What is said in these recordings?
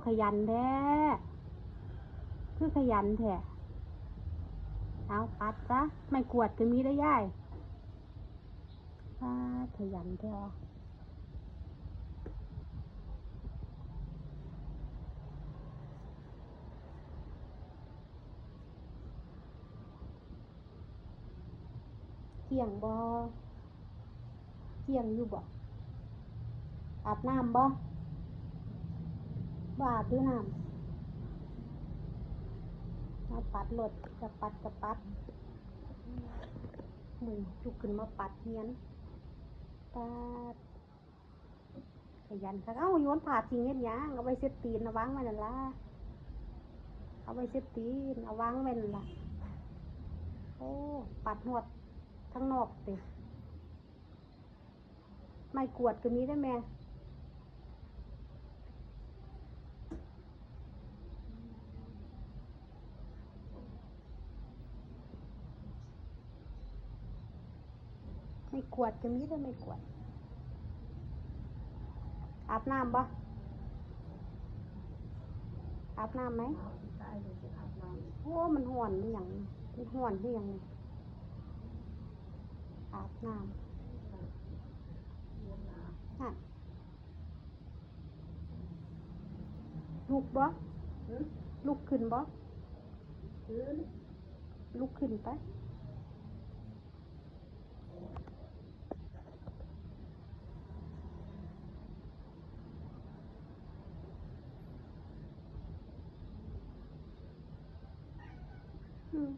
ຂະຫຍັນແທ້ ຄືຂະຫຍັນແທ້. ເອົາ ປັດຊະ ໄມ້ກວາດກໍມີເດ້ຍາຍ. ປາດ ຂະຫຍັນແທ້ວະ. ກ້ຽງບໍ່? ກ້ຽງຢູ່ບໍ່? ອາບນ້ຳບໍ່? ບໍ່ອາບຢູ່ນ້ຳ. ມາປັດໂລດ ຈະປັດກໍປັດ. ມື້ລຸກຂຶ້ນມາປັດຮຽນ. ປັດ. ຂະຫຍັນຄັກ. ເອົ້າ ໂຍນຜ້າຖິ້ມເຮັດຫຍັງ? ເອົາໄວ້ເຊັດຕີນ ເອົາວາງໄວ້ນັ້ນລະ. ເອົາໄວ້ເຊັດຕີນ ເອົາວາງໄວ້ນັ້ນລະ. ໂອ້ ປັດຮອດທາງນອກເດ. ໄມ້ກວາດກໍມີເດ້ແມ່. ໄມ້ກວາດກໍມີເດ້ ໄມ້ກວາດ. ອາບນ້ຳບໍ່? ອາບນ້ຳໄໝ? ໂອ້ ມັນຮ້ອນອີ່ຫຍັງ? ມັນຮ້ອນອີ່ຫຍັງນີ້? ອາບນ້ຳ. ນັ້ນ. ລຸກບໍ່? ຫຶ? ລຸກຂຶ້ນບໍ່? ຂຶ້ນ. ລຸກຂຶ້ນໄປ. ອືມ.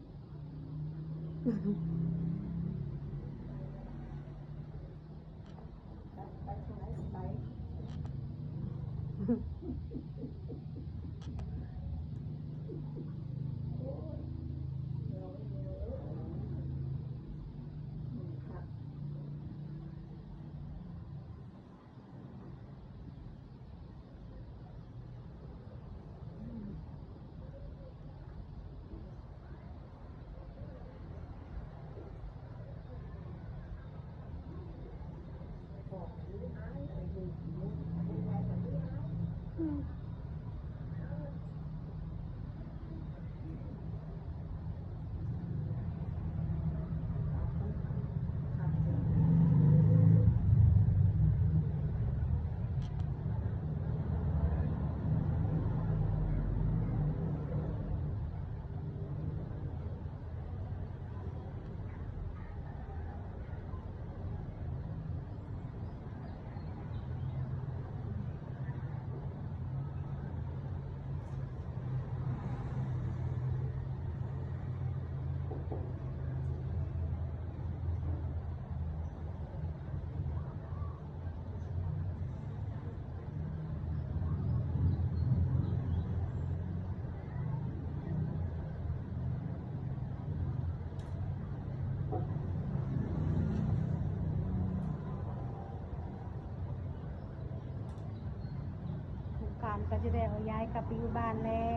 ສົງການກໍຈະໄດ້ເອົາຍາຍກັບໄປຢູ່ບ້ານແລ້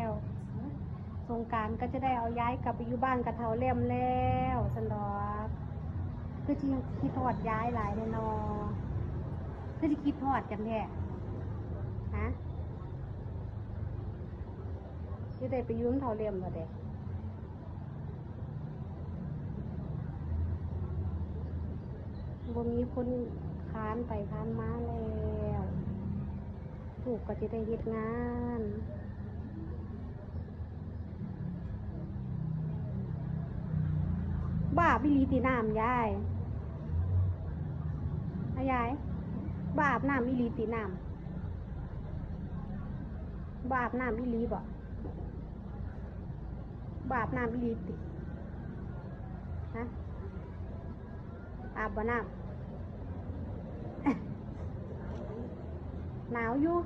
ວ. ສົງການກໍຈະໄດ້ເອົາຍາຍກັບໄປຢູ່ບ້ານກັບເຖົ້າແຫຼມແລ້ວຊັ້ນດອກ. ຄືຊິຄິດຮອດຍາຍຫຼາຍແທ້ນໍ? ຄືຊິຄິດຮອດກັນແທ້? ຮະ? ຊິໄດ້ໄປຢູ່ນຳເຖົ້າແຫຼມແລ້ວເດ. ບໍ່ມີຄົນຄານໄປຄານມາແລ້ວ. ລູກກໍຈະໄດ້ເຮັດງານ. ບາບອີ່ຫຼີຕິນ້ຳຍາຍ? ອາຍາຍ ບາບນ້ຳອີ່ຫຼີຕິນ້ຳ? ບໍ່ອາບນ້ຳອີ່ຫຼີບໍ? ບໍ່ອາບນ້ຳອີ່ຫຼີຕິ? ຮະ? ອາບບໍ່ນ້ຳ? ໜາວຢູ່.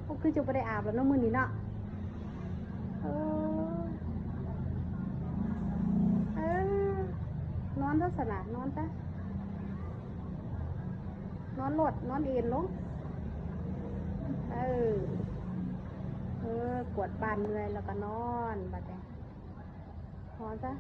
ໂອ້ ຄືຈະບໍ່ໄດ້ອາບແລ້ວເນາະມື້ນີ້ເນາະ. ເອີ ເອີ ນອນຊະຊັ້ນນະ ນອນຊະ. ນອນໂລດ ນອນເອນລົງ. ເອີ ເອີ ກວາດບ້ານເມື່ອຍແລ້ວກໍນອນ ບາດນີ້ ນອນຊະ.